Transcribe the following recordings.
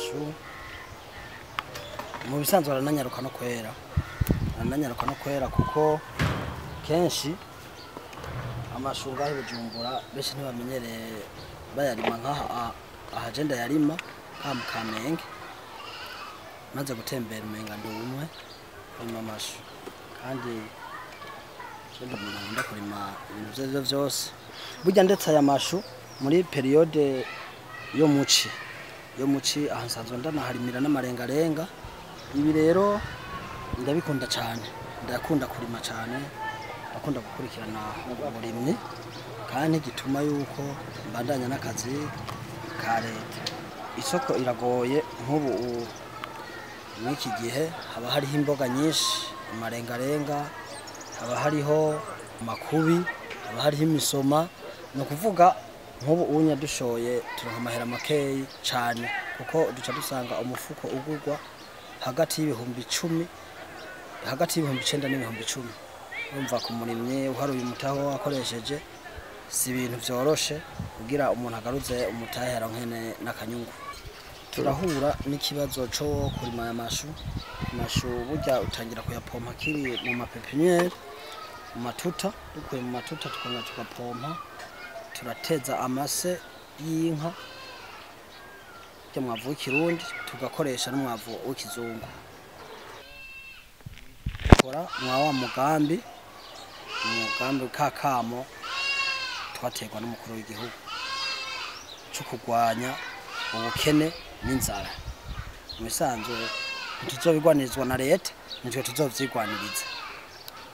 Amashu mu bisanzwe arananyaruka no kwera, arananyaruka no kwera kuko kenshi amashu ngaho i Bujumbura benshi ntibamenyereye bayarima nkaha aha je ndayarima ngaha mu Kamenge. Maze gutembera umenga ndi umwe kurima amashu, kandi je ndi umuntu nkunda kurima ibintu ivyo arivyo vyose. Burya ndetse aya mashu muri période yo muci, yo muci aha nsanzwe ndanaharimira n'amarengarenga. Ibi rero ndabikunda cane, ndakunda kurima cane, ndakunda gukurikirana uburimyi, kandi gituma yuko mbandanya n'akazi ka leta. Isoko iragoye nk'ubu mw'iki gihe haba hariho imboga nyinshi, amarengarenga, haba hariho amakubi, haba hariho imisoma. Ni ukuvuga nk'ubu unya dushoye turonka amahera makeyi cane, kuko duca dusanga umufuko ugurwa hagati y'ibihumbi 10, hagati y'ibihumbi 9 n'ibihumbi 10. Urumva ku murimyi uharuye umutahe wakoresheje si ibintu vyoroshe kugira umuntu agaruze umutahe aronke n'akanyungu. Turahura n'ikibazo co kurima aya mashu. Amashu burya utangira kuyapompa akiri mu mapepiniere, mu matuta. Dukuye mu matuta tukongera tugapompa, turateza amase y'inka rya mwavu w'ikirundi, tugakoresha n'umwavu w'ikizungu. Kora mwa wa mugambi, umugambi kakamo twaterwa n'umukuru w'igihugu co kurwanya ubukene n'inzara. Mu bisanzwe ntituzobigwanirizwa na leta, nitwe tuzovyigwaniriza.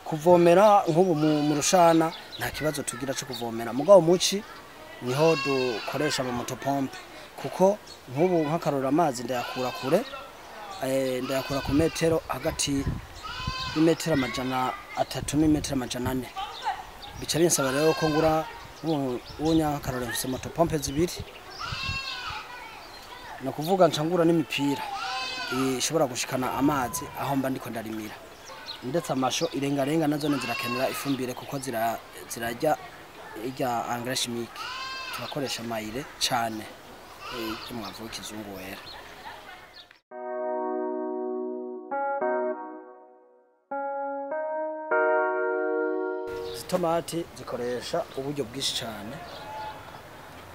Kuvomera nk'ubu mu rushana nta kibazo tugira co kuvomera, mugabo muci niho dukoresha mu motopompe, kuko nk'ubu nk'akarora amazi ndayakura kure, ndayakura ku metero hagati y'imetero 300 n'imetero 400. Bica binsaba rero ko ngura ubu nk'akarora mfise motopompe zibiri, ni ukuvuga nca ngura n'imipira ishobora gushikana amazi aho mba ndiko ndarimira. Ndetse amasho irengarenga nazo zirakenera ifumbire kuko zirarya irya engrais chimique. Turakoresha amayire cane y'umwavu w'ikizungu wera. Itomati zikoresha uburyo bwinshi cane,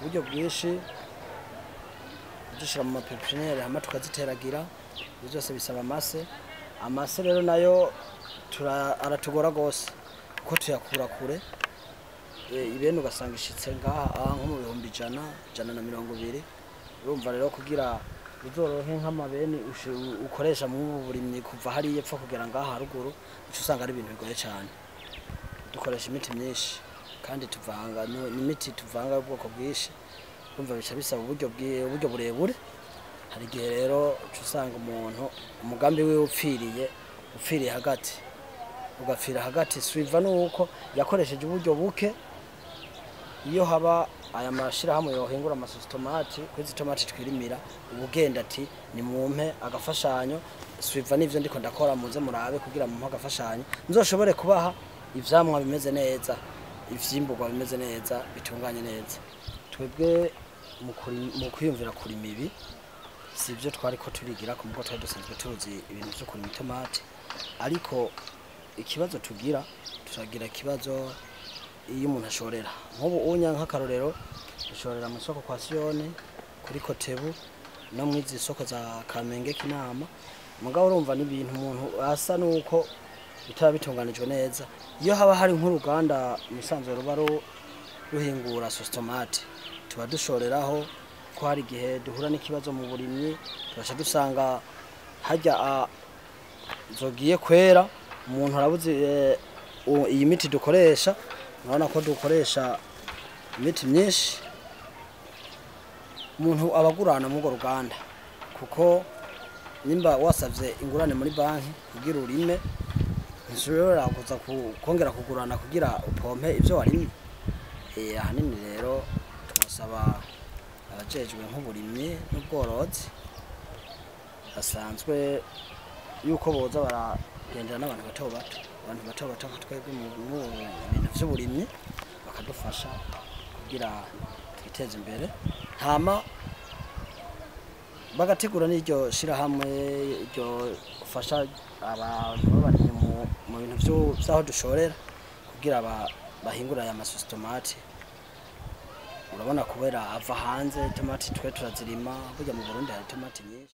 uburyo bwinshi dushira mu mapepiniere hama tukaziteragira. Ivyo vyose bisaba amase. Amase rero nayo aratugora gose kuko tuyakura kure. Ibene ugasanga ishitse ngaha nko mu bihumbi ijana, 120. Urumva rero kugira uzoronke nk'amabeni ukoresha mu burimyi kuva hariya epfo kugera ngaha haruguru, uca usanga ari ibintu bigoye cane. Dukoresha imiti myinshi kandi tuvanga n'imiti tuvanga y'ubwoko bwinshi. Urumva bica bisaba uburyo burebure. Hari igihe rero uca usanga umuntu umugambi wiwe upfiriye hagati, ugapfira hagati suiva nuko yakoresheje uburyo buke. Iyo haba aya mashirahamwe yohingura amasositomati kuri izi tomati twirimira, ubugenda ati nimumpe agafashanyo suiva n'ivyo ndiko ndakora, muze murabe kugira mumpe agafashanyo nzoshobore kubaha ivyamwa bimeze neza, ivyimburwa bimeze neza, bitunganye neza. Twebwe mu kwiyumvira kurima ibi sivyo twariko turigira ku mugo, twari dusanzwe tuzi ibintu vyo kurima itomati, ariko ikibazo tugira, turagira ikibazo iyo umuntu ashorera. Nk'ubu unya nk'akarorero dushorera mu soko kwa Siyoni, kuri Kotebu no mwizi soko za Kamenge Kinama. Mugabo urumva n'ibintu umuntu asa nuko bitaba bitunganijwe neza. Iyo haba hari nk'uruganda musanzwe ruba ruhingura sositomate, tuba dushoreraho. Ko hari igihe duhura n'ikibazo mu burimyi, tugaca dusanga harya zogiye kwera, umuntu arabuze iyi miti dukoresha. Urabona ko dukoresha imiti myinshi, umuntu abagurana muri urwo ruganda, kuko nimba wasavye ingurane muri banki kugira urime, ntushobora kuza kongera kugurana kugira upompe ivyo warimye. Ahanini rero twosaba abajejwe nk'uburimyi n'ubworozi basanzwe yuko boza baragendera n'abantu bato bato, abantu bato bato nka twebwe mu bintu vy'uburimyi, bakadufasha kugira twiteze imbere. Hama Bagategura n'iryo shirahamwe iryo fasha abantu b'abarimyi mu bintu vy'aho dushorera kugira bahingure aya masositomate. Urabona kubera ava hanze, itomati twe turazirima, burya mu Burundi hari itomati nyinshi.